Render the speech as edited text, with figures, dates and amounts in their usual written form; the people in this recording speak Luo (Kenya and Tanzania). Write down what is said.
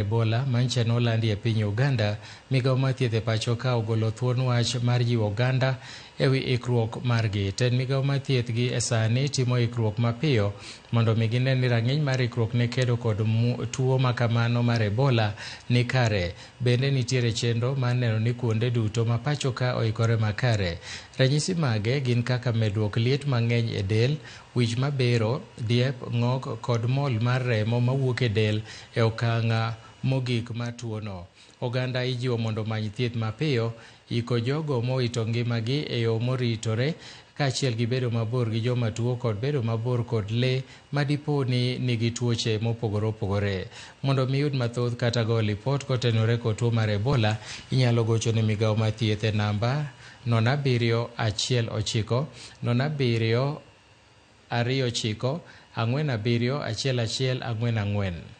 Ebola manyicha nolandi e piny Uganda, migao mar thieth e pacho ka ogolo thuon wach mar jiwo oganda e wi ikruok margi. Tend migao mar thieth gi e sani timo ikruok mapiyo mondo mi gine ni rang'iny mar ikruok ne kedo kod tuo makamano mar Ebola ni kare. Bende nitiere chenro mar neno ni kuonde duto ma pacho ka oikore makare. Ranyisi mage gin kaka medruok liet mang'eny e del, wich mabero, diep, ng'ok kod mol mar remo mawuok e del e okang' mogik mar tuono. Oganda ijiwo mondo omany thieth mapiyo, iko jogo mowito ngimagi e yo moritore kaachiel gi bedo mabor gi joma tuo kod bedo mabor kod lee madipo ni nigi tuoche mopogore opogore. Mondo mi iyud mathoth kata goyo lipot kotenore kod tuo mar Ebola, inyalo gocho ne migawo mar thieth e namba 07 1 9 07 2 9 4 7 1 1 4.